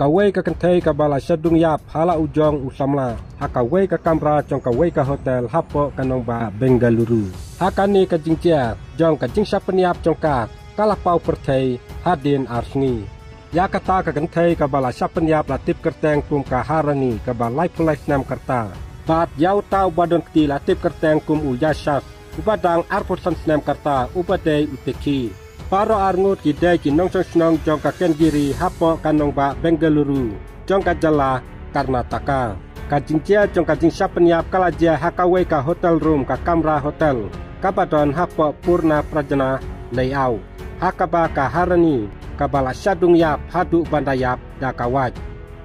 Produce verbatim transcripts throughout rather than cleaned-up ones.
Kawei ka kynthei kaba la shadung ïap ha la u jong u samla ha kawei ka kamra jong kawei ka hotel hapoh ka nongbah Bengaluru. Ha kane ka jingjia jong ka jingshah pynïap jong ka, ka la paw pyrthei hadien ar sngi. Ïa kata ka kynthei kaba la shah pynïap la tip kyrteng kum ka Harani kaba laiphew lai snem ka rta. Bad ïa uta uba don kti la tip kyrteng kum u Yashas, uba dang arphew san snem ka rta, uba dei u tikhi. Baroh arngut ki dei ki nongshong shnong jong ka Kengiri hapoh ka nongbah Bengaluru jong ka jylla Karnataka. Ka jingjia jong ka jingshah pynïap ka la jia ha kawei ka hotel room, ka kamra hotel kaba don hapoh Purna Prajna Layout, ha kaba ka Harani kaba la shadung ïap haduh ban da ïap da ka wait.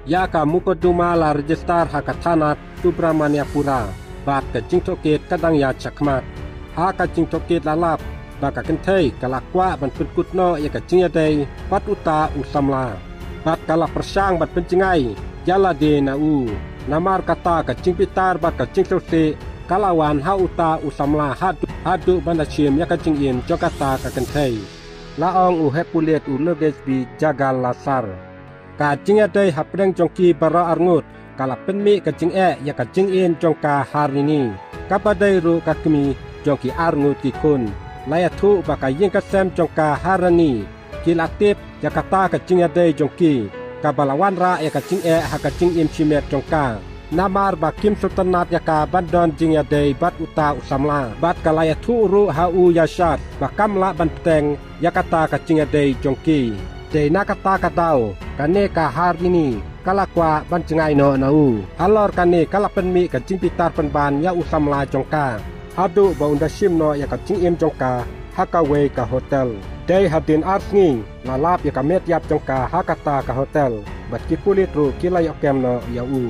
Ïa ka mukotduma la register ha ka thana Subramaniapura, bad ka jingtohkit ka dang ïaid shakhmat. Ha ka jingtohkit la lap ba ka kynthei ka la kwah ban pynkut noh ïa ka jingïadei bad uta u samla, bad ka la pyrshang ban pynjngai ïa lade na u. Namar kata ka jingbitar bad ka jingsngewsih ka la wan ha uta u samla haduh, haduh ban da shim ïa ka jingim jong kata ka kynthei, la ong u heh pulit u Logesh B Jagalasar. Ka jingïadei hapdeng jong ki baroh arngut ka la pynmih ka jingeh ïa ka jingim jong ka Harani, kaba dei ruh ka kmie jong ki arngut ki khun. La ïathuh ba ka ïing ka sem jong ka Harani ki la tip ïa kata ka jingïadei jong ki, kaba la wanrah ïa ka jingeh ha ka jingim shimet jong ka. Namar ba kim sngewtynnat ïa ka ban don jingïadei bad uta u samla, bad ka la ïathuh ruh ha u Yashas ba kam lah ban bteng ïa kata ka jingïadei jong ki. Dei na kata ka daw kane ka Harani ka la kwah ban jngai noh na u. Halor kane ka la pynmih ka jingbitar pynban ïa u samla jong ka, haduh ba un da shim noh ïa ka jingim jong ka ha kawei ka hotel. Dei hadien ar sngi la lap ïa ka met ïap jong ka ha kata ka hotel, bad ki pulit ruh ki la ïoh kem noh ïa u.